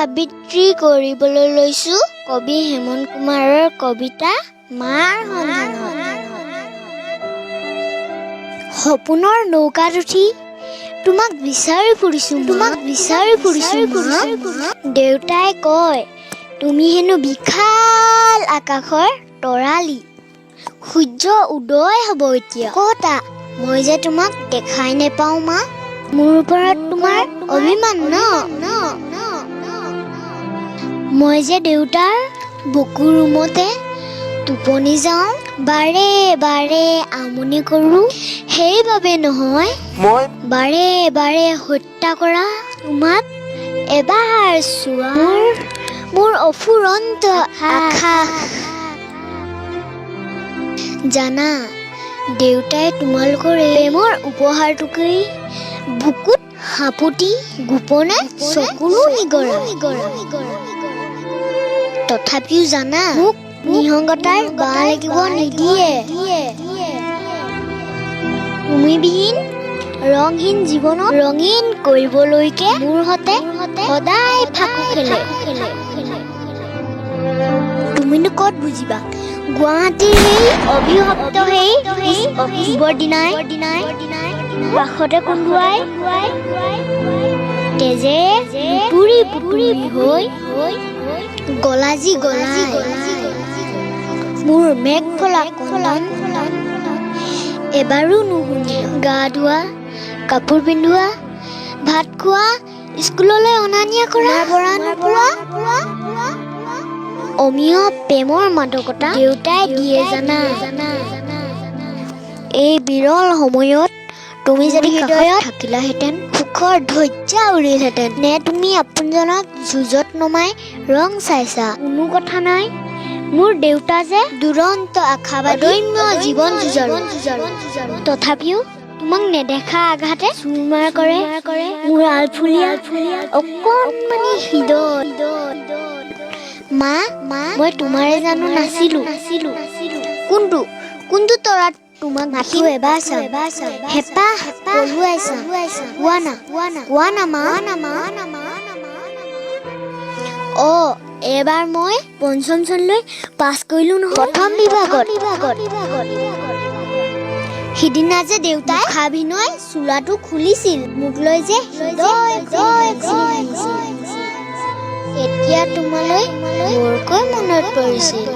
আবৃত্তি কৰিবলৈ লৈছো কবি হেমন্ত কুমাৰৰ কবিতা মাৰ সন্ধানত। সপোনৰ নৌকাত উঠি তোমাক বিচাৰি ফুৰিছো, তোমাক বিচাৰি ফুৰিছো মা। দেউতাই কয়, তুমি হেনো বিশাল আকাশৰ তৰালি। সূৰ্য উদয় হ'ব এতিয়া। কতা, মই যে তোমাক দেখাই নেপাওঁ মা। মোৰ ওপৰত তোমাৰ অভিমান ন? মই যে দেউতাৰ বুকুৰ উমতে টোপনি যাওঁ, বাৰে বাৰে আমনি কৰোঁ, সেইবাবে নহয়। মই বাৰে বাৰে হত্যা কৰা তোমাক এবাৰ চোৱাৰ মোৰ অফুৰন্ত আশা। জানা, দেউতাই তোমালোকৰ প্ৰেমৰ উপহাৰটোকেই বুকুত সাপতি গোপনে চকুলো নিগৰা। তথাপিও জানা, মোক নিসংগতাৰ বাহ লাগিব নিদিয়ে। তুমিবিহীন ৰংহীন জীৱনত ৰঙীন কৰিবলৈকে মোৰ সতে সদায় ফাকু খেলে। তুমিনো ক'ত বুজিবা, গুৱাহাটীৰ সেই অভিশপ্ত সেই অক্টোবৰ দিনাই কাষতে কন্দুৱাই তেজে পুৰি পুৰি হৈ গলাজি গলাই মোৰ মেঘ ফলা কন্দন এবাৰো নুশুনিলা। গা ধোৱা, কাপোৰ পিন্ধোৱা, ভাত খোৱা, স্কুললৈ অনা নিয়া কৰা, পৰা নোপোৱা অমিয় প্ৰেমৰ মাদকতা দেউতাই দিয়ে জানা। এই বিৰল সময়ত তুমি যদি হৃদয়ত থাকিলাহেঁতেন, সুখৰ ধৈৰ্য উৰিলহেঁতেন। নে তুমি আপোনজনক যুঁজত নমাই ৰং চাইছা? কোনো কথা নাই। মোৰ দেউতা যে দুৰন্ত আশাবাদী, অদম্য জীৱন যুঁজাৰু। তথাপিও তোমাক নেদেখা আঘাতে চুৰমাৰ কৰে মোৰ আলফুলীয়া অকণমানি হৃদয়। মা, মই তোমাৰে জানো নাছিলো? কোনটো কোনটো তৰাত তোমাক মাথো এবাৰ চাম, হেঁপাহ পলুৱাই চাম। কোৱা না, কোৱা না মা। অ, এবাৰ মই পঞ্চম শ্ৰেণীলৈ পাছ কৰিলো নহয়, প্ৰথম বিভাগত। সিদিনা যে দেউতাই মুখাভিনয় চোলাটো খুলিছিল, মোক লৈ যে হৃদয়। এতিয়া তোমালৈ বৰকৈ মনত পৰিছিল।